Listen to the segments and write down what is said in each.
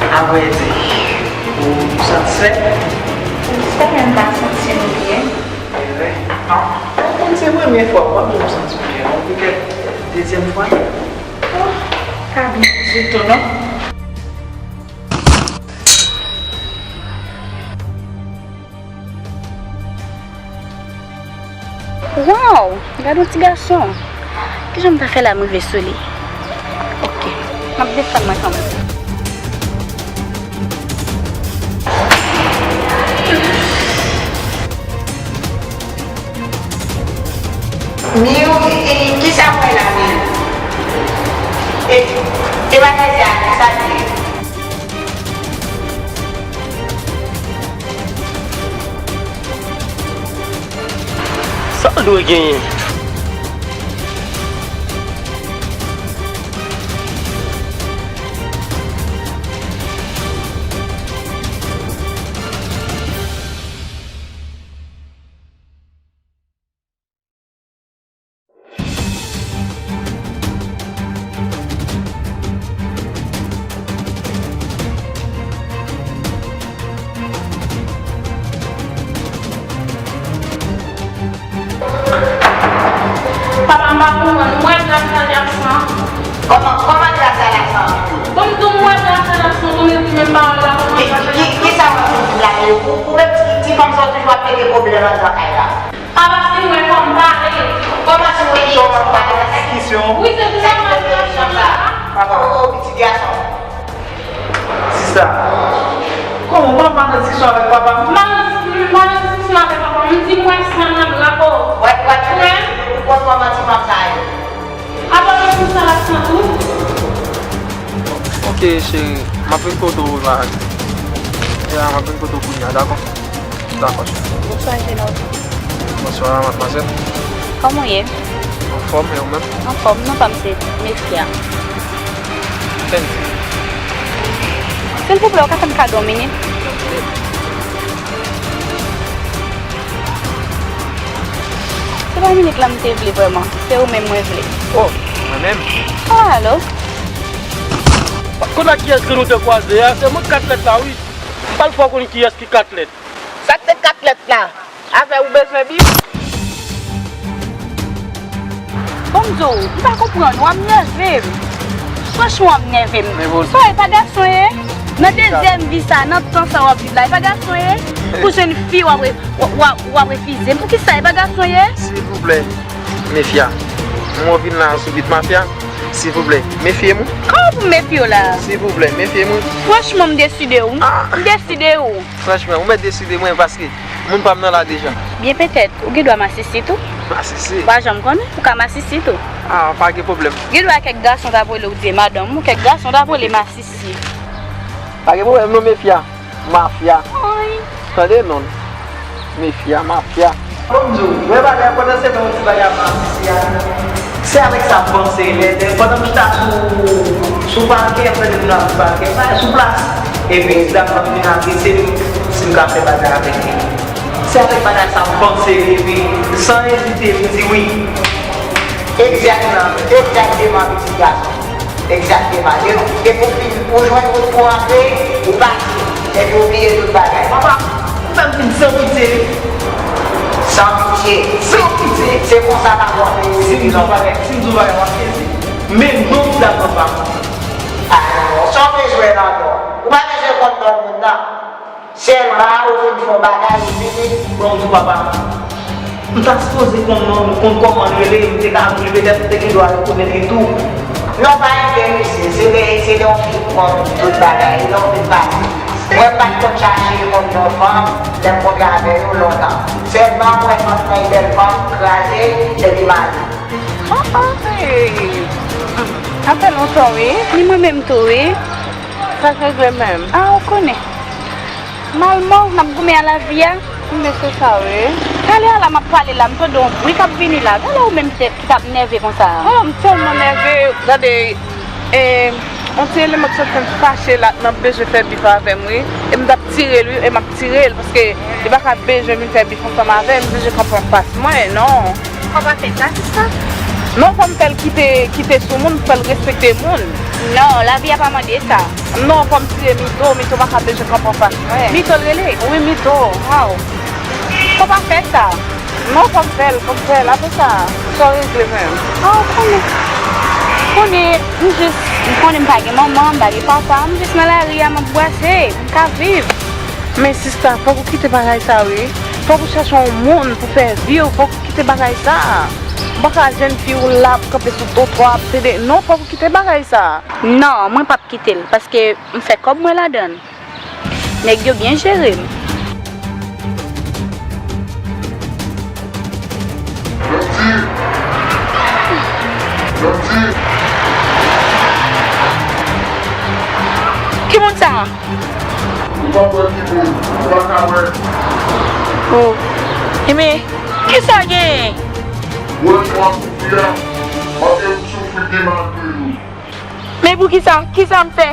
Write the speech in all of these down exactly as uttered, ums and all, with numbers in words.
Avrèdi, ou santi sèk? Jistèman m pa santi m byen. Ebyen, non. Ou konn se premye fwa, m pa menm santi m byen, non. Poutèt dezyèm fwa. Oh, pa byen ditou, non. Waw! Gad yon ti gason! Kijan m ta fè la m rive sou li? Ok, m ap desann mwen kanmenm. Miu, e, e, kisa w wè la, Miu? E, e bagay sa, kisa l ye? Sa l dwe genyen? Papa, m pa konprann. M wè gras la li absan. Kòman, kòman gras la li absan? Bon, m di w, m wè gras la li absan, bon, epi menm pawòl la, kòman... Ki, ki, ki sa w ap di la, Miu? Ou, ou menm ti, ti fanm sa w toujou ap mete pwoblèm anndan kay la. Papa, si m wè kòm pale. Kòman si w wè kòm pale nan diskisyon? Wi, se pou sa m al nan chanm la. Papa, o, o, pitit gason. Sista, kòman w pa nan diskisyon avèk papa m? M pa nan dis-, m pa nan diskisyon avèk papa m. M di m wè san nan drapo. Wè, wè, ou konn kòman ti fanm sa yo. Apa menm pou sa l ap san tou? Ok, cheri, m ap vin kote w la. Ya, m ap vin kote w kounye a, dakò? Dakò, cheri. Bonswa, jenòm. Bonswa, madmwazèl. Kòman w ye? Anfòm, e ou menm? Anfòm, non pa m se Mefia. Kendy. Silvouplè, ou ka fè m kado yon minit? Yon minit? Se pa minit la m te vle vrèman. Se ou menm mwen vle. Oh, mwen menm? Ah, alo? Kote ak kiyès ke nou te kwaze a? Se mwen k kat lèt la, wi. M pral fè w konn kiyès ki kat lèt. Sa k te kat lèt la? Avè w bezwen bif? Bon, m di w, m pa konprann, w ap nève m. Franchman, w ap nève m. Sa e pa gason ye? Nan dezyèm vi sa, nan tan sa w ap viv la, e pa gason ye? Pou jwenn fi w ap re-, w, w, w ap refize m. Poukisa e pa gason ye? Silvouplè, Mefia. Mwen vin la soubit, Mafya. Silvouplè, mefye m wi. Kòman pou m mefye w la? Silvouplè, mefye m wi. Franchman, m deside w. Ah. M deside w. Franchman, ou mèt deside mwen paske moun pa m nan la deja. Byen petèt, ou gen dwa masisi tou. Masisi? Pa janm konnen, ou ka masisi tou. Ah, pa gen pwoblèm. Gen dwa kèk gason t ap rele w di madanm ou, kèk gason t ap rele masisi. Pa gen pwoblèm non, Mefya. Mafya. Tande non. Mefya, mafya. Bon, m di w, wè bagay, pandan se tan w di bagay ap masisi a, se avèk sa m panse, lè, lè, pandan m chita sou, sou pakè, m tande moun ap di pakè, bagay sou plas. Epi dam nan vin adrese m, si m ka fè bagay avèk li. Se avèk bagay sa m panse, epi san ezite, m di wi. Egzakteman, egzakteman, pitit gason. Egzakteman. Depi w fin, ou jwenn wout pou w antre, ou pati. Epi w bliye tout bagay. Papa, ou fè m vin san pitye wi. San pitye. San pitye. Se konsa papa w ap rete. Si m di w bagay, si m di w bagay, w ap sezi. Men non m t ap pran papa. Ah non, sa w bezwen la non. Ou pa bezwen konn non moun nan. Sèlman ou fin fè yon bagay, ou vini. Bon, m di w papa, m ta sipoze konn non l, konn kòman l rele, m te ka antre petèt, m te gen dwa rekonèt li tou. Non, pa enterese, se de, se de yon fi k konn tout bagay, lè w vin pase. Mwen pa t konn chache konn non fanm, lè m kontre avè yo lontan. Sèlman mwen konn nan bèl fanm, kraze, epi mare. Oh, oh, hey. Sa fè lontan, wi. Ni mwen menm tou, wi. Sa k regle menm? Ah, ou konnen. Mal mò, n ap goumen a lavi a. Men se sa, wi. Talè a la, m ap pale la, m tande yon bri k ap vini la. Talè ou menm ki te, ki t ap nève konsa a. Oh, m tèlman nève. Gade, e, yon ti eleman ki sot fè m fache la, nan bezwen fè bif avè m, wi. E m t ap tire l, wi, e m ap tire l, paske li pa ka bezwen vin fè bif ansanm avè m, bezwen kanpe anfas mwen, non. Ou pa fè sa, sista. Non, fò m fè l kite, kite sou moun, fò l respekte moun. Non, lavi a pa mande sa. Non, fò m tire Mito, Mito pa ka bezwen kanpe anfas mwen. Mito l rele? Wi, Mito. Waw. Fò pa fè sa. Non, fò m fè l, fò m fè l. Apre sa, sa w regle menm. Ah, konnen. Konnen, m jis, m konnen m pa gen manman, m pa gen papa, m jis nan lari a, m ap brase, m ka viv. Men sista, fòk ou kite bagay sa wi. Fòk ou chache yon moun pou fè vi w, fòk ou kite bagay sa. Ou pa ka jèn fi ou la ap kanpe sou twotwa ap tande. Non, fòk ou kite bagay sa. Non, mwen p ap kite l, paske m fè kòb mwen ladan l. Nèg yo byen jere m. Nancy! Nancy! Ki moun sa a? Ou pa wè ki moun, ou pa ka wè. Oh. Enben, kisa w genyen? Wè jan w ap soufri a, paske m soufri pi mal toujou. Men poukisa? Kisa m fè?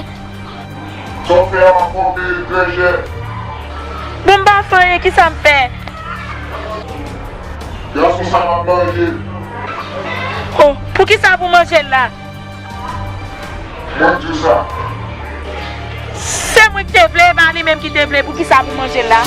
Sa w fè a, w ap fè w peye l trè chè. Bon, m pa fè anyen, kisa m fè? Gason sa m ap manje. Oh, poukisa pou manje l la? Mwen di w sa. Se mwen ki te vle, e pa li menm ki te vle, poukisa pou manje l la?